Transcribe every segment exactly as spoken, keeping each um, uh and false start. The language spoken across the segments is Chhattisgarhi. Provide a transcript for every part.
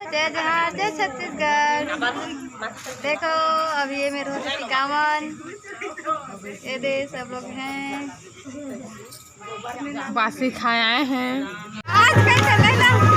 जय जोहार, जय छत्तीसगढ़। देखो, अभी ये मेरे होते टिकावन, ये दे सब लोग हैं। बासी खाए आए हैं। आज कैसे लेना?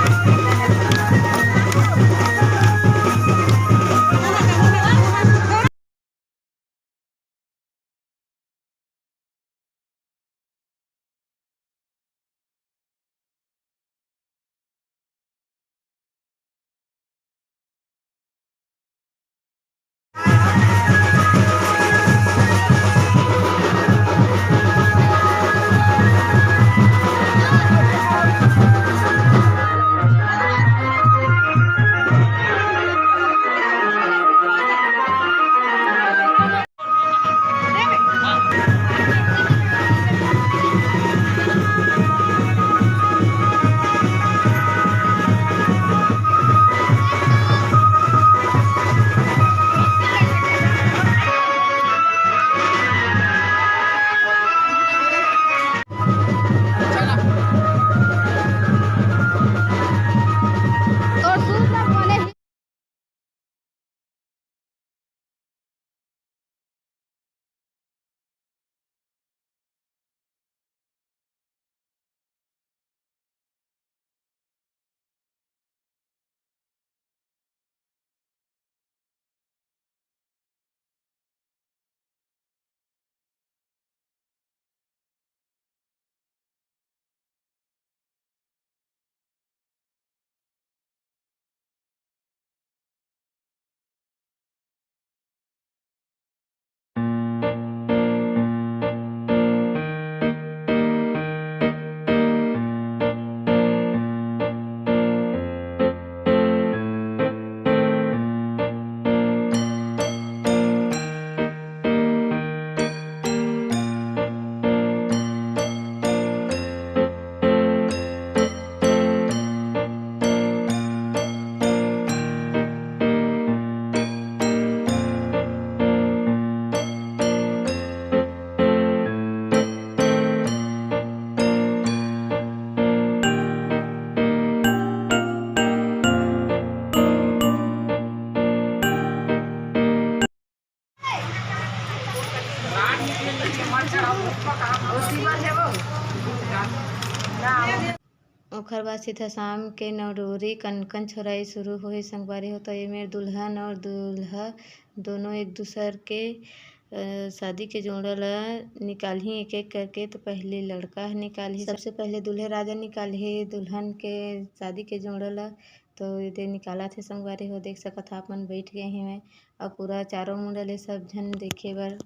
ओखर बाद सीधा शाम के नवडोरी कनकन छोराई शुरू होही संगवारी हो। तो ये मेर दुल्हन और दूल्हा दोनों एक दूसर के, अ, शादी के जोड़ा ला निकालही एक एक करके। तो पहले लड़का ह निकालही, सबसे पहले दूल्हे राजा निकालही दुल्हन के शादी के जोड़ा ला। तो ये दे निकालत हे संगवारी हो, देख सकत हो आप मन बैठ गए हेवय और पूरा चारों मुड़ा ले सब झन देखे बर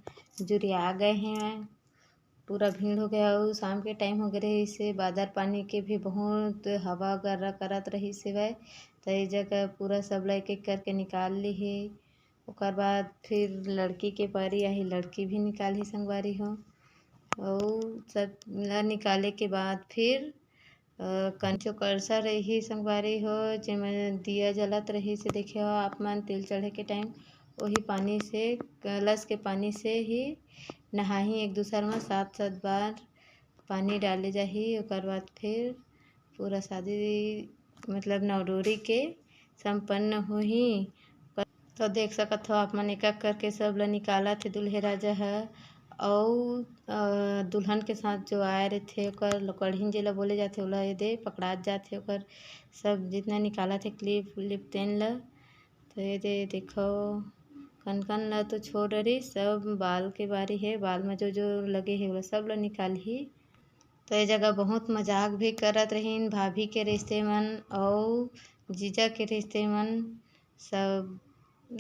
जुरिया गए हेवय। पूरा भीड़ हो गया, अउ शाम के टाइम हो गए रहिस हे, बादर पानी के भी बहुत हवा गर्रा करत रहिस हेवय। त ए जगह पूरा सब ला एक एक करके निकाल ली हे। ओकर बाद फिर लड़की के पारी आही, लड़की भी निकालही संगवारी हो। अउ सब ला निकाले के बाद फिर अ, कन-, जो कलसा रही संगवारी हो, जेमा दिया जलत रही से देखे हो आप मन, तेल चढ़े के टाइम वही पानी से, कलश के पानी से ही नहाही एक दूसर में सात सात बार पानी डाले जाही। ओकर बाद फिर पूरा शादी मतलब नवडोरी के संपन्न होही। तो देख सकत हो आप मन, एक एक करके सब ला निकालत हे दूल्हे राजा ह। अउ, अ, दुल्हन के साथ जो आए रहिथे, ओकर लोकड़हिन जेला बोले जाथे, ओला ये दे पकड़ात जाथे। ओकर सब जितना निकालत हे, clip उलिप, तेन ला। तो ये दे देखो, कन कन ला तो छोड़ डरिस, सब बाल के बारी हे, बाल में जो जो लगे हे, ओला सब ला निकालही। तो ये जगह बहुत मजाक भी करत रहिन भाभी के रिश्ते मन अउ जीजा के रिश्ते मन। सब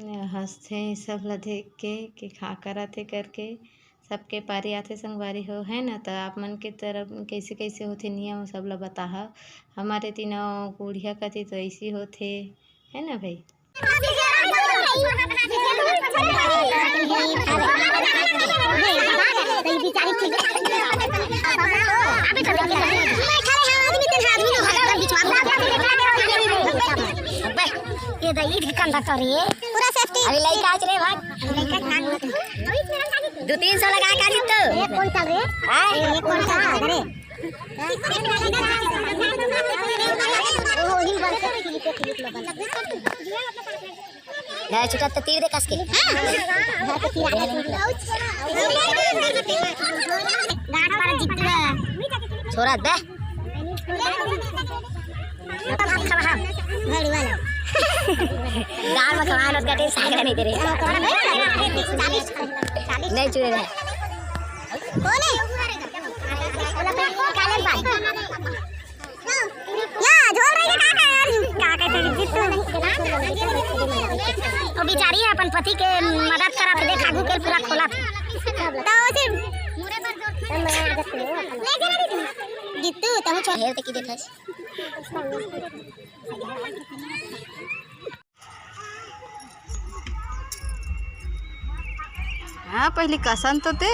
हंसथे, सब ला देख के कि का करत हे करके। सबके पारी आथे संगवारी हो, है ना? तो आप मन के तरफ कैसे कैसे होथे नियम, सब ला बताहा। हमारे तीनों कुड़िया कति तो ऐसी होथे, है ना भाई? ये दई के कंडक्टर ये। पूरा safety। अभी लइका आज रे भाग। दो तीन सौ लगा का जीतो। एक कुंटल रे। हाँ? एक कुंटल रे। ले, छुटा तो तीर दे कस के। छोरा बे। गाल में खवाए, उसका टेस्ट आगे नहीं दे रहे। नहीं छुए रहे। कौन है? काले भाई। या, झोल रही है, का, का यार, का कहते हैं, जित्तू। वो बेचारी है, अपन पति के मदद करत, देखा, आगू के पूरा खोलत। तो उसे जित्तू, तुम छोड़। हेल्थ की देखा। हाँ, पहले कसन तो ते।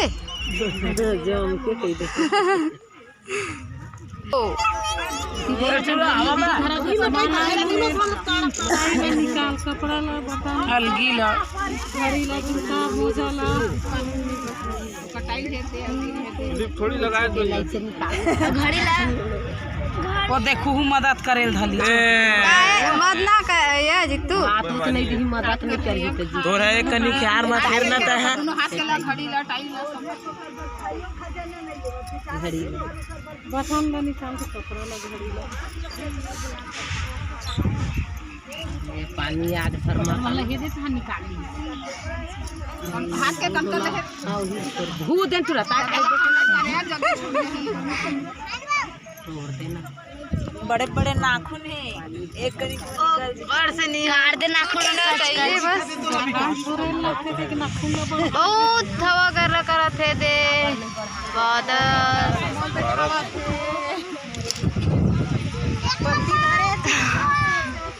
ओ। निकाल कपड़ा ला, बता। अलगी ला। घड़ी ला, जूता, मोजा ला। थोड़ी लगाए तो। घड़ी ला। वो देखू, मदद करेल धली। ए। मत ना कर, ये जित्तू। हाथ उठ नहीं दी, मदद नहीं करी तो जी। तोरा एक कनी ख्याल मत करना त है। दोनों हाथ के ला घड़ी ला, टाइम ला, सब। घड़ी। बथन ला निकाल के कपड़ा ला, घड़ी ला। ये पानी आज भर मा। मतलब ये दे, तहाँ निकाल ली। हाथ के कंकन ले। हाँ, वो दे तुरंत। छोड़ देना। बड़े बड़े नाखून है, एक करी ऊपर से नहीं। काट दे नाखून ना चाहिए बस। बहुत हवा कर रहा, करत है दे। बादल।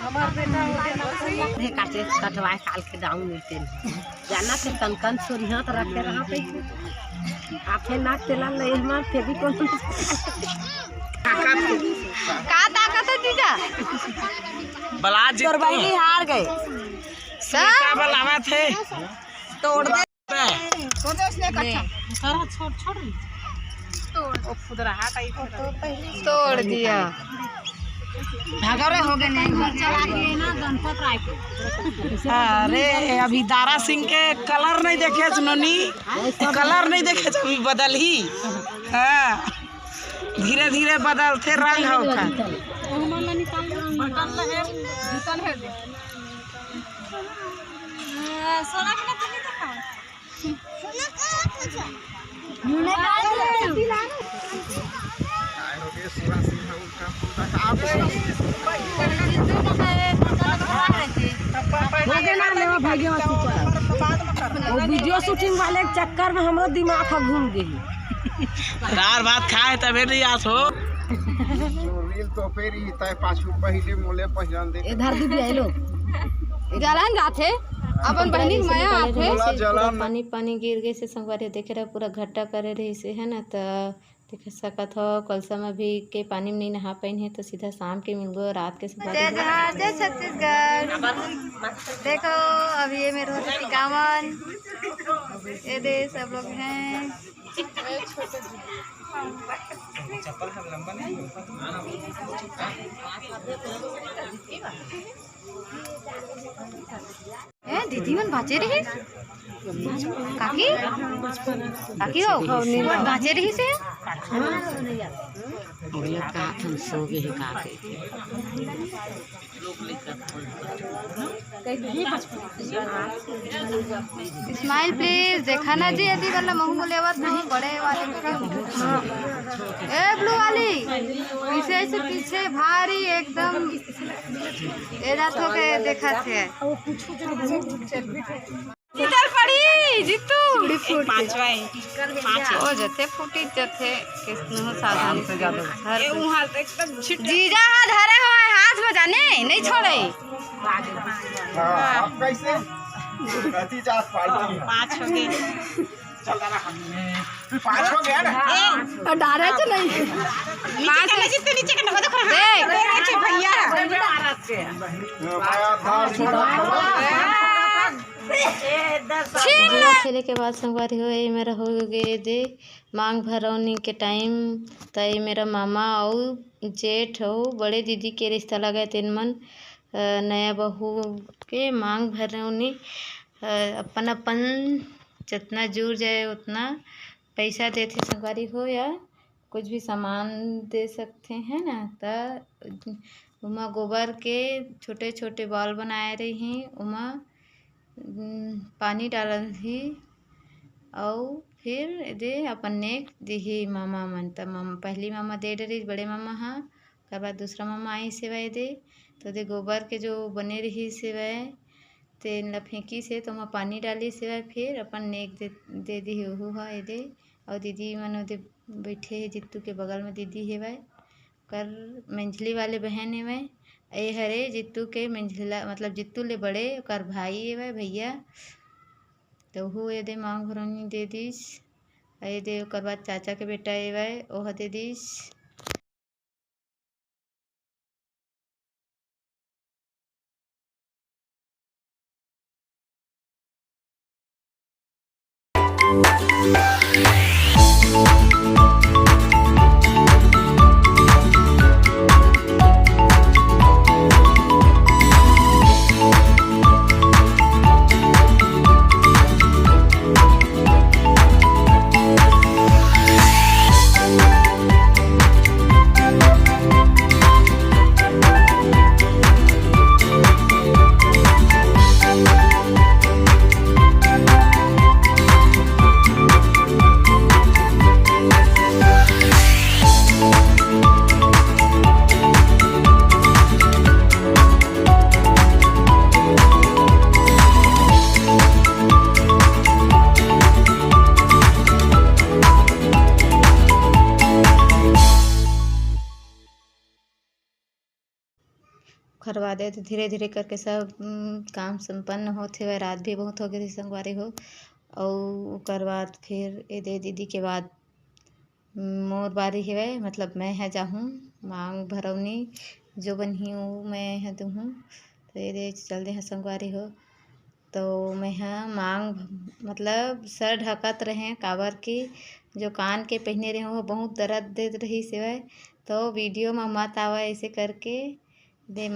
हमार बेटा हो गया ना। ये काटे, कटवाए काल के दाऊ मिलते हैं। जाना से कन कन छोरी हाथ रखे रहा पे। आखे नाक तेला ले हमार फेविकोल। का ताकत है जीजा? बला जी, तोर भाई की हार गए। सब का बलावा थे? तोड़ दे। छोड़ दे उसने कट्ठा। सारा छोड़, छोड़ रही। तोड़। वो खुद रहा कहीं। तोड़ दिया। भागो रे, हो गए नहीं। चला दिए ना, गणपत राय के। अरे, अभी दारा सिंह के कलर नहीं देखे सुनोनी, कलर नहीं देखे, अभी बदल ही। हाँ, धीरे धीरे बदलते रंग हो का। बटन है, जूतन है दे। सोना के तो नहीं देखा। वो वीडियो शूटिंग वाले के चक्कर में हमरो दिमाग ह घूम गई। दार भात खाए तबे नहीं आस हो। रील तो पे रही तय पाछू पहले मोले पहचान दे। इधर दीदी आए लो। जलन जाथे, अपन बहिनी के मया आथे। पूरा पानी पानी गिर गए से संगवारी देखे रहे, पूरा घट्टा करे रही से है ना, त देख सकत हो कलसा में भी के पानी में नहीं नहा पाइन है, तो सीधा शाम के मिलगो रात के सुबह। जय जोहार, जय छत्तीसगढ़। देखो अभी ये मेरे होते गावन, ये दे सब लोग हैं। ए, दीदी मन बाचे रही? काकी? काकी हो? बाचे रही से? उड़िया का हम सो गए काकी। Smile please, देखा ना जी, यदि वाला महू को लेवत नहीं, बड़े वाले को। ए, blue वाली, पीछे से पीछे भारी एकदम। ए जात हो के देखा थे। शीतल पड़ी, जीतू। पांचवा है। पांच है। ओ जथे फूटी जथे, किसनो साधन से हर ए, वहाँ तो एकदम छिट जीजा हा धरे हो हाथ में जाने, नहीं छोड़े। हाँ, आप कैसे? कथी जात पार्टी है? पांच हो गए। पाँच हो गया ना? ए, और डारा तो नहीं। नीचे करना जी, तू नीचे करना, वो देखो, देख। नीचे भैया। भाई, हाथ छोड़ा। जुआ खेले के बाद संगवारी हो, ये मेरा हो गे दे मांग भरौनी के टाइम। त ये मेरा मामा अउ जेठ अउ बड़े दीदी के रिश्ता लगे, तेन मन, अ, नया बहू के मांग भरौनी, अ, अपन अपन जतना जुर जाए उतना पैसा देथे संगवारी हो, या कुछ भी सामान दे सकते हैं ना। त ओमा गोबर के छोटे-छोटे बॉल बनाए रही, ओमा, उम, पानी डालही अउ फिर एदे अपन नेग दिही मामा मन। त मम-, पहली मामा दे डरिस बड़े मामा ह, ओकर बाद दूसरा मामा आइस हेवय एदे, त ओदे गोबर के जो बने रहिस हेवय, तेन ल फेंकिस हे, त ओमा पानी डालिस हेवय, फिर अपन नेग दे, दे दिही ओहू ह एदे। अउ दीदी मन ओदे बइठे हे, जित्तू के बगल म दीदी हेवय, ओकर मेंझली वाले बहन हेवय। ए हरे जित्तू के मेंझला, मतलब जित्तू ले बड़े ओकर भाई हेवय, भैया। त ओहू एदे मांग भरौनी दे दिस। एदे ओकर बाद चाचा के बेटा हेवय, ओह दे दिस। ओखर बाद ए धीरे-धीरे करके सब, उम, काम संपन्न होत हेवय। रात भी बहुत हो गे रहिस संगवारी हो। अउ ओकर बाद फिर एदे दीदी के बाद मोर बारी हेवय, मतलब मैं ह जाहूँ मांग भरौनी, जो बनही वो मैं ह दूहूँ। तो एदे चल दे ह संगवारी हो। तो मैं ह मांग, मतलब सर ढकत रहें, काबर कि जो कान के पहिने रहें, वो बहुत दर्द देत रहिस हेवय। तो वीडियो म मत आवय ऐसे करके, दे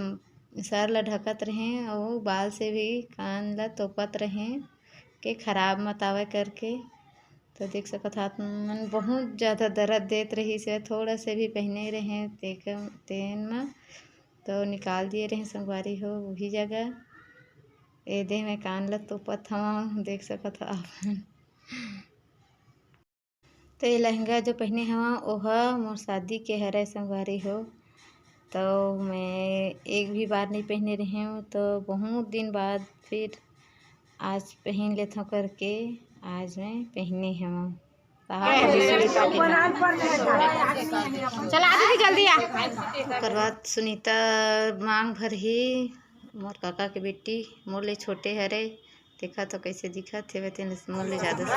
सर ल ढकत रहें अउ बाल से भी कान ल तोपत रहें के खराब मत आवय करके। तो देख सकत हा, आप मन बहुत ज़्यादा दर्द देत रहिस हे, थोड़ा से भी पहिने रहें तेक-, तेन म। तो निकाल दिए रहें संगवारी हो, वही जगह। ए दे मैं कान ल तोपत हवं, देख सकत हा आप मन। तो ये लहंगा जो पहिने हवं, ओह मोर शादी के हरय संगवारी हो। तो मैं एक भी बार नहीं पहिने रहें, तो बहुत दिन बाद फिर आज पहिन लेथों करके आज मैं पहिने हवं। चला दीदी, जल्दी आ। ओकर बाद सुनीता मांग भरही, मोर काका के बेटी, मोर ले छोटे हरे, देखा तो कैसे दिखत हेवे, तेन मोर ले ज्यादा से।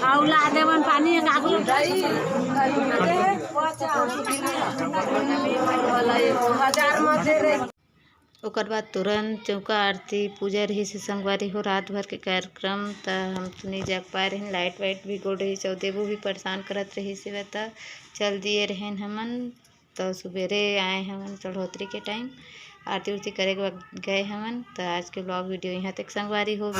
अउ ला देवन पानी एक आगू। ओकर बाद तुरंत चौका आरती पूजा रहिस हे संगवारी हो, रात भर के कार्यक्रम, त हम तो नहीं जा पाए रहेन, लाइट वाइट भी गोल रहिस, अउ देबू भी परेशान करत रहिस हे, त चल दिए रहेन हमन। त सुबेरे आए हमन चढ़ोतरी के टाइम, आरती उरती करे के बाद गए हमन। त आज के ब्लॉग वीडियो यहाँ तक संगवारी हो।